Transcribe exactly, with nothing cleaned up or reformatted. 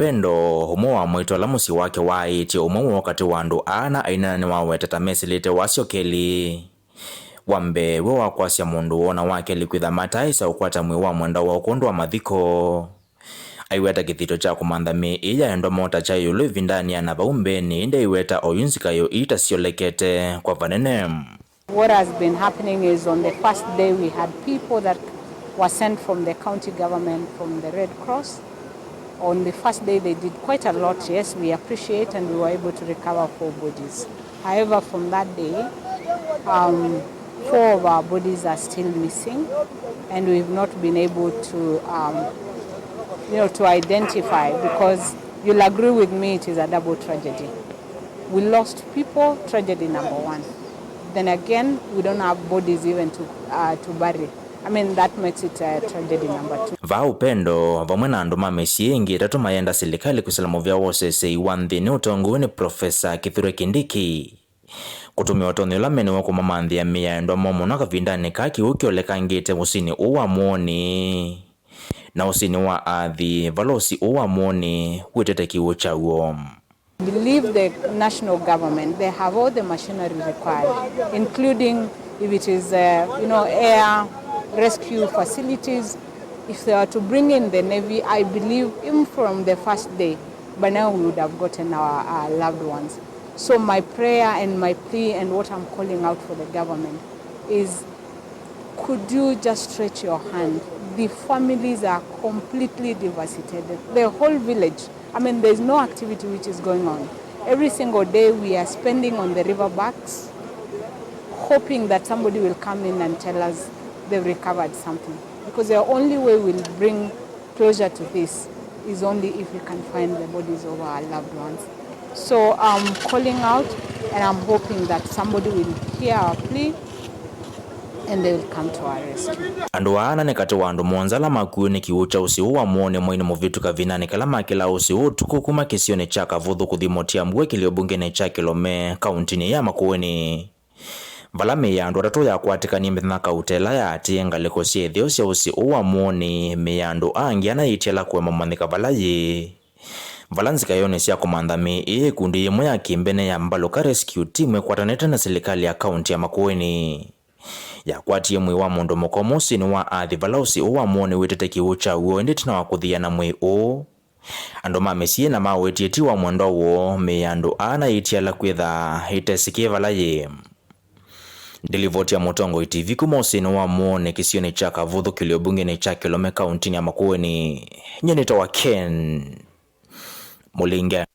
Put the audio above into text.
Pendo, ũmwe wa mwaitũ ala mũsyĩ wake waaĩtye ũmwe woo katĩ wa andũ aa na aina nĩwawetete mesĩlĩte wasyo kelĩ. Wa mbee, w'o wa kwasya mũndũ woo, na wa kelĩ kwĩtha mataaĩsa ũkwata mwĩĩ wa mwendwa woo kwondũ wa mathiko. Aiweta kĩthito kya kũmantha mĩĩ ĩĩ ya endwa moo ta kya ĩũlũ ĩvindanĩ ya na vau mbeenĩ, ĩndĩ aiweta oyu nzika yoo ii ta syolekete kwa vanene. What has been happening is, on the first day we had people that were sent from the county government, from the Red Cross. On the first day they did quite a lot, yes, we appreciate, and we were able to recover four bodies. However, from that day, um, four of our bodies are still missing, and we've not been able to, um, you know, to identify, because you'll agree with me, it is a double tragedy. We lost people, tragedy number one. Then again, we don't have bodies even to, uh, to bury. I mean, that makes it, uh, tragedy number two. Vaa Upendo, vamwe na andũ ma mĩsyĩ ĩngĩ ĩtatũ, mayenda silikalĩ kwĩsĩla mũvea wa ũseseĩ wa nthĩnĩ ũtongoew'e nĩ Profesa Kithure Kindiki kũtũmĩa ũtonyi ũla menawo kũmamanthĩa mĩĩ ya endwa moo mũno kavindanĩ kaa kĩw'ũ kyolekangĩte ũsĩnĩ ũũ wa Mũũnĩ. Na ũsĩnĩ wa Athi, vala ũsĩ ũũ wa Mũũnĩ wĩtĩte kĩw'ũ kyaw'o. Believe the national government, they have all the machinery required, including if it is, uh, you know, air rescue facilities. If they were to bring in the Navy, I believe even from the first day, by now we would have gotten our, our loved ones. So my prayer and my plea and what I'm calling out for the government is, could you just stretch your hand? The families are completely devastated. The whole village, I mean, there's no activity which is going on. Every single day we are spending on the river banks, hoping that somebody will come in and tell us they've recovered something. Because the only way we'll bring closure to this is only if we can find the bodies of our loved ones. So I'm calling out and I'm hoping that somebody will hear our plea and they will come to our rescue. Andũ aa ana nĩ katĩ wa andũ mũonza ala makuiwe nĩ kĩw'ũ kya ũsĩ ũũ wa Mũũnĩ mweinĩ mũvĩtu kavindanĩ kala makĩlaa ũsĩ ũũ ũtukũ kuma kĩsionĩ kya Kavũthũ kũthi Mũtiambue kĩlĩo mbungenĩ kya Kĩlome, kauntinĩ ya Makueni. Vala mĩĩ ya andũ atatũ yakwatĩkanie mĩthenya kauta ĩla yaatĩĩe ngalĩko sya ĩtheo sya ũsĩ ũũ wa Mũũnĩ, mĩĩ ya andũ angĩ ana ĩtiala kũema kũmanyĩka vala yĩ. Vala nzika yoo nĩ sya kũmantha mĩĩ ĩĩ, ĩkundi yĩmwe ya kĩmbene ya Mbaluka Rescue Team ĩkwatanĩte na silikalĩ ya kaunti ya Makueni yakwatie mwĩĩ wa mũndũ mũka ũmwe ũsĩnĩ wa Athi vala ũsĩ ũũ wa Mũũnĩ wĩtĩte kĩw'ũ kyaw'o, ĩndĩ ĩtina wa kũthiana mwĩĩ ũũ, andũ ma mĩsyĩ na mawetie ti wa mwendwa woo, mĩĩ ya andũ aa na ĩtiala kwĩtha ĩtesĩkĩe vala yĩ. Ndilivoti ya Mũtongoi T V kuma ũsĩnĩ wa Mũũnĩ kĩsionĩ kya Kavũthũ kĩlĩo mbungenĩ kya Kĩlome kauntinĩ ya Makueni, nyie nĩtawa Ken Mũlinge.